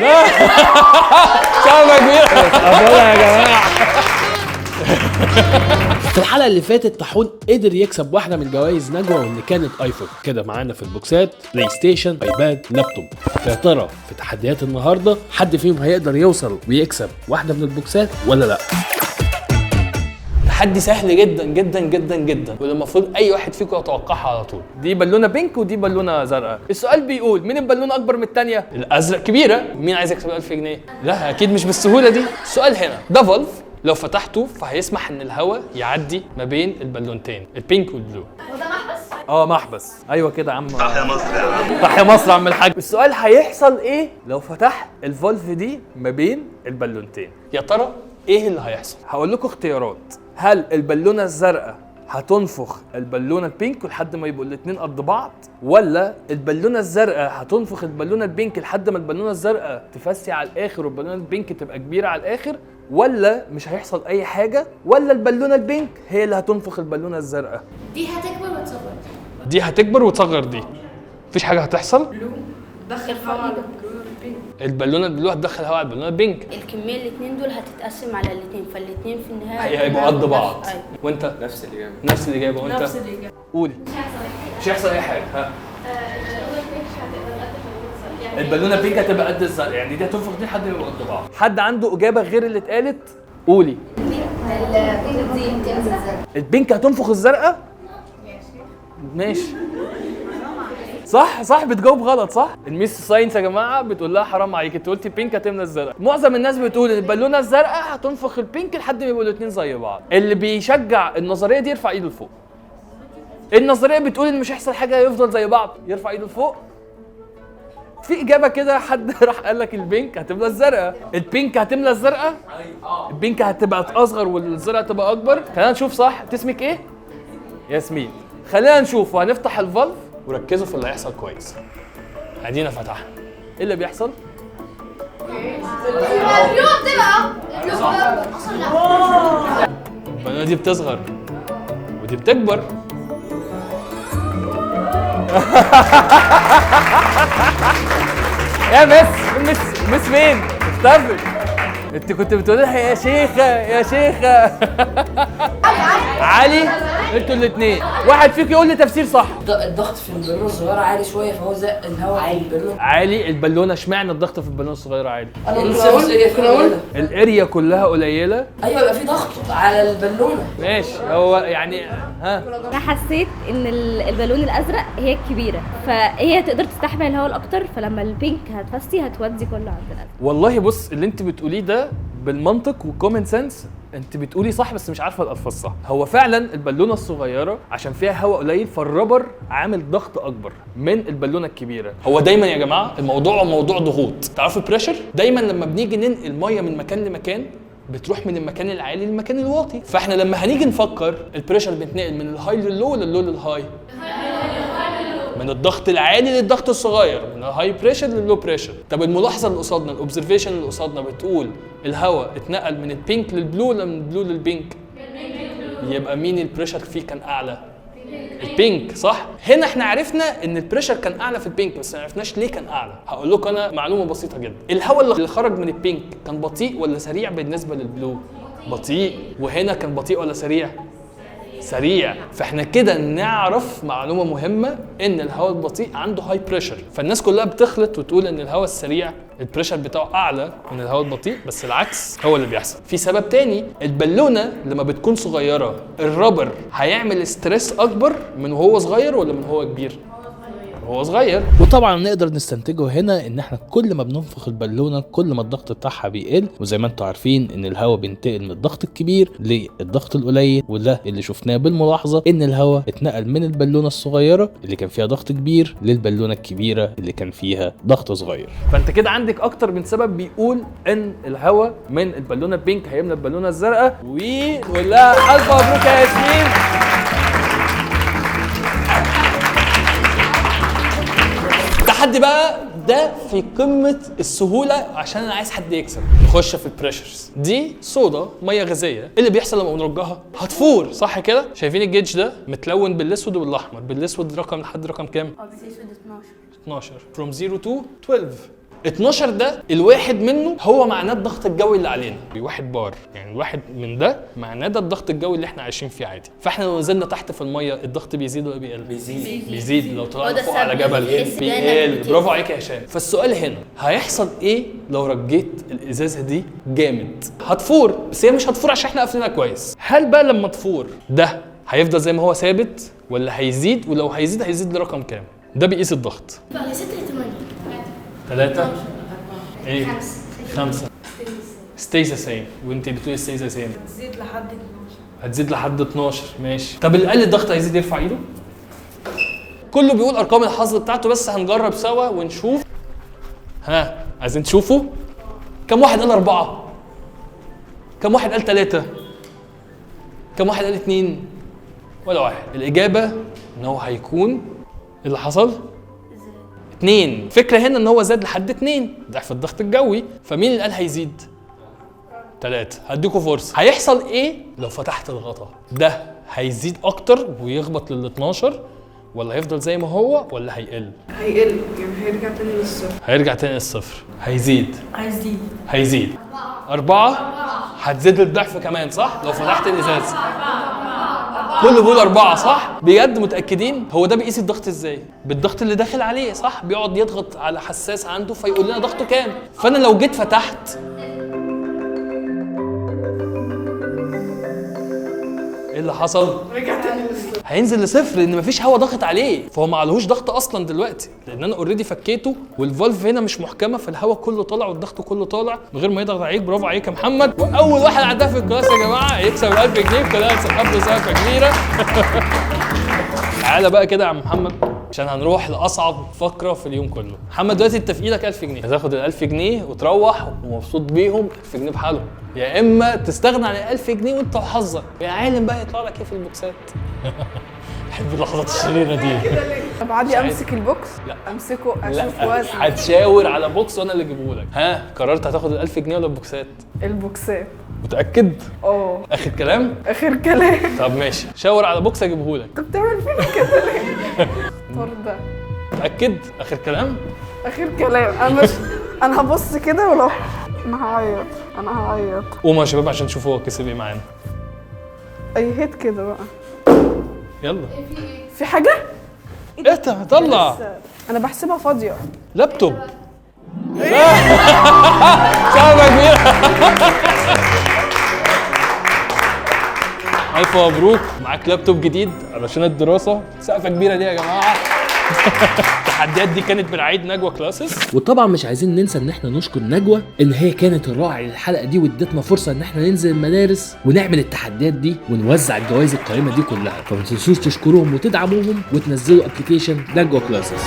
ايه؟ سقفه كبيره. يا جماعه. في الحلقة اللي فاتت طاحون قدر يكسب واحدة من جوائز نجوى واللي كانت iPhone. كده معانا في البوكسات PlayStation، iPad، لابتوب. فيا ترى في تحديات النهارده حد فيهم هيقدر يوصل ويكسب واحدة من البوكسات ولا لا؟ تحدي سهل جدا جدا جدا جدا، واللي المفروض اي واحد فيكم يتوقعها على طول. دي بالونه pink ودي بالونه زرقاء. السؤال بيقول مين البالونة اكبر من الثانيه؟ الازرق كبيره. مين عايز يكسب 1000 جنيه؟ لا اكيد مش بالسهولة دي. السؤال هنا ده valve، لو فتحته فهيسمح ان الهواء يعدي ما بين البالونتين ال pink وال blue. وده محبس؟ اه محبس، ايوه كده يا عم. تحيا مصر يا عم. تحيا مصر يا عم الحاج. السؤال هيحصل ايه لو فتحت ال valve دي ما بين البالونتين؟ يا ترى ايه اللي هيحصل؟ هقول لكم اختيارات. هل البالونة الزرقاء هتنفخ البالونة ال pink لحد ما يبقوا الاتنين قد بعض، ولا البالونة الزرقاء هتنفخ البالونة ال pink لحد ما البالونة الزرقاء تفسي على الاخر والبالونه ال pink تبقى كبيرة على الاخر، ولا مش هيحصل اي حاجة، ولا البالونة ال pink هي اللي هتنفخ البالونة الزرقاء؟ دي هتكبر وتصغر. دي هتكبر وتصغر دي. مفيش حاجة هتحصل؟ دخل هوا على البالونة ال pink. البالونة ال blue هتدخل هواء على البالونة ال pink. الكمية الاثنين دول هتتقسم على الاثنين، فالاثنين في النهاية هيبقوا قد بعض. أيوة. وانت؟ نفس الإجابة. نفس الاجابه. وانت؟ نفس الاجابه. قولي. مش هيحصل اي حاجه. مش هيحصل اي حاجه. ها. البالونة ال pink هتبقى قد البالونة الزرقاء. يعني البالونة ال pink هتبقى قد الزرقاء، يعني دي هتنفخ دي لحد ما يبقوا قد بعض. حد عنده اجابه غير اللي اتقالت؟ قولي. ال pink دي ال pink هتنفخ الزرقاء؟ ماشي. صح صح، بتجاوب غلط صح؟ ال Miss Science يا جماعة بتقول لها حرام عليك، انت قلتي pink هتملى الزرقاء. معظم الناس بتقول ان البالونة الزرقاء هتنفخ ال pink لحد ما يبقوا الاثنين زي بعض. اللي بيشجع النظرية دي يرفع ايده لفوق. النظرية بتقول ان مش هيحصل حاجه، يفضل زي بعض، يرفع ايده لفوق. في اجابه كده حد راح قال لك ال pink هتملى الزرقاء. ال pink هتملى الزرقاء؟ ال pink هتبقى اصغر والزرقاء تبقى اكبر. خلينا نشوف صح. اسمك ايه؟ ياسمين. خلينا نشوف، وهنفتح ال valve وركزوا في اللي هيحصل كويس. ادينا فتحنا. ايه اللي بيحصل؟ ال blue بتبقى ال blue بتبقى اصلا لا. البالونة دي بتصغر ودي بتكبر. يا Miss Miss Miss فين؟ اختفت. انت كنت بتقولي لها يا شيخه يا شيخه. علي، انتوا الاثنين واحد فيكم يقول لي تفسير صح. الضغط في البالونة الصغيرة عالي شوية، فهو زق الهواء على البالونة. عالي البالونة، اشمعنى الضغط في البالونة الصغيرة عالي؟ انا ممكن اقول ال area كلها قليله. ايوه، يبقى في ضغط على البالونة. ماشي، هو يعني ها. انا حسيت ان البالون الازرق هي الكبيرة، فهي تقدر تستحمل الهواء الاكتر، فلما ال pink هتفسي هتودي كله عند الازرق. والله بص، اللي انت بتقوليه ده بالمنطق وال common sense انت بتقولي صح، بس مش عارفه الالفاظ صح. هو فعلا البالونة الصغيرة عشان فيها هواء قليل فال rubber عامل ضغط اكبر من البالونة الكبيرة. هو دايما يا جماعة الموضوع موضوع ضغوط. تعرفوا ال pressure؟ دايما لما بنيجي ننقل مية من مكان لمكان بتروح من المكان العالي للمكان الواطي. فاحنا لما هنيجي نفكر ال pressure بيتنقل من ال high لل low ولا ال low لل high؟ من الضغط العالي للضغط الصغير، من ال high pressure لل low pressure. طب الملاحظة اللي قصادنا، ال observation اللي قصادنا بتقول الهواء اتنقل من ال pink لل blue ولا من ال blue لل pink؟ يبقى مين ال pressure فيه كان اعلى؟ ال pink صح؟ هنا احنا عرفنا ان ال pressure كان اعلى في ال pink، بس ما عرفناش ليه كان اعلى. هقول لكم انا معلومة بسيطة جدا. الهواء اللي خرج من ال pink كان بطيء ولا سريع بالنسبة لل blue؟ بطيء. وهنا كان بطيء ولا سريع؟ سريع. فاحنا كده نعرف معلومة مهمة ان الهواء البطيء عنده high pressure. فالناس كلها بتخلط وتقول ان الهواء السريع ال pressure بتاعه اعلى من الهواء البطيء، بس العكس هو اللي بيحصل. في سبب تاني، البالونة لما بتكون صغيرة ال rubber هيعمل stress اكبر من وهو صغير ولا من هو كبير؟ هو صغير. وطبعا نقدر نستنتجه هنا ان احنا كل ما بننفخ البالونة كل ما الضغط بتاعها بيقل، وزي ما انتم عارفين ان الهواء بينتقل من الضغط الكبير للضغط القليل، وده اللي شفناه بالملاحظه ان الهواء اتنقل من البالونة الصغيرة اللي كان فيها ضغط كبير للبالونه الكبيرة اللي كان فيها ضغط صغير. فانت كده عندك اكتر من سبب بيقول ان الهواء من البالونة ال pink هيملى البالونة الزرقاء. ونقول لها الف مبروك يا ياسمين. التحدي بقى ده في قمة السهولة عشان انا عايز حد يكسب. نخش في ال pressures. دي صودا مية غازيه، ايه اللي بيحصل لما بنرجها؟ هتفور صح كده؟ شايفين الجيج ده متلون بالاسود والاحمر، بالاسود رقم لحد رقم كام؟ 12. 12 from 0 to 12. 12 ده الواحد منه هو معناه الضغط الجوي اللي علينا، 1 بار، يعني الواحد من ده معناه ده الضغط الجوي اللي احنا عايشين فيه عادي. فاحنا لو نزلنا تحت في المية الضغط بيزيد ولا بيقل؟ بيزيد. لو طلعنا فوق على جبل بيقل. برافو عليك يا هشام. فالسؤال هنا هيحصل ايه لو رجيت الازازه دي جامد؟ هتفور، بس هي مش هتفور عشان احنا قافلينها كويس. هل بقى لما تفور ده هيفضل زي ما هو ثابت ولا هيزيد؟ ولو هيزيد هيزيد لرقم كام؟ ده بيقيس الضغط. يا 6 ل 8. 3 ايه 5 stays the same. وانت بتقولي stays the same. هتزيد لحد 12. هتزيد لحد 12 ماشي. طب اللي قال الضغط هيزيد يرفع ايده. كله بيقول ارقام الحظ بتاعته، بس هنجرب سوا ونشوف. ها عايزين تشوفوا؟ كم واحد قال 4؟ كم واحد قال 3؟ كم واحد قال 2؟ ولا واحد. الاجابة ان هو هيكون اللي حصل 2. فكرة هنا ان هو زاد لحد 2 ضعف الضغط الجوي، فمين اللي قال هيزيد؟ 3. هديكوا فرصة. هيحصل ايه لو فتحت الغطا؟ ده هيزيد اكتر ويخبط لل 12 ولا هيفضل زي ما هو ولا هيقل؟ هيقل، يعني هيرجع تاني للصفر. هيرجع تاني للصفر. هيزيد. هيزيد. هيزيد. 4 هتزيد الضعف كمان صح؟ لو فتحت الازاز. كله بيقول 4 صح؟ بجد متأكدين؟ هو ده بيقيس الضغط ازاي؟ بالضغط اللي داخل عليه صح؟ بيقعد يضغط على حساس عنده فيقول لنا ضغطه كام. فأنا لو جيت فتحت ايه اللي حصل؟ رجع تاني للصفر. هينزل لصفر لان مفيش هواء ضاغط عليه، فهو ما عليهوش ضغط اصلا دلوقتي، لان انا already فكيته وال valve هنا مش محكمة، فالهواء كله طالع والضغط كله طالع من غير ما يضغط عليك. برافو عليك يا محمد، واول واحد عداها في ال class يا جماعة يكسب 1000 جنيه. كلها سقف له سقفه كبيرة. تعالى بقى كده يا عم محمد عشان هنروح لاصعب فقره في اليوم كله. محمد دلوقتي انت في ايدك 1000 جنيه، هتاخد ال 1000 جنيه وتروح ومبسوط بيهم، 1000 جنيه بحالهم، يا اما تستغنى عن ال 1000 جنيه وانت وحظك، يا عالم بقى يطلع لك ايه في البوكسات. بحب اللحظات الشريرة دي. طب عادي امسك ال box؟ لا. امسكه اشوف وزنه. هتشاور على box وانا اللي اجيبه لك. ها قررت هتاخد ال 1000 جنيه ولا البوكسات؟ البوكسات. متاكد؟ اه. اخر كلام؟ اخر كلام. طب ماشي، شاور على box اجيبه لك. انت بتعمل فينا كده ليه؟ طرده. متاكد؟ اخر كلام؟ اخر كلام. انا مش انا هبص كده ولو انا هعيط، انا هعيط. قوموا يا شباب عشان تشوفوا هو كسب ايه معانا. اي هيت كده بقى. يلا. في حاجة؟ ايه طلع. انا بحسبها فاضية. لابتوب. سقفه كبيرة. ألف مبروك، معاك لابتوب جديد علشان الدراسة. سقفة كبيرة دي يا جماعة. التحديات دي كانت برعاية نجوى كلاسز. وطبعا مش عايزين ننسى ان احنا نشكر نجوى ان هي كانت الراعي للحلقة دي وادتنا فرصة ان احنا ننزل المدارس ونعمل التحديات دي ونوزع الجوائز القيمة دي كلها. فما تنسوش تشكروهم وتدعموهم وتنزلوا application نجوى كلاسز.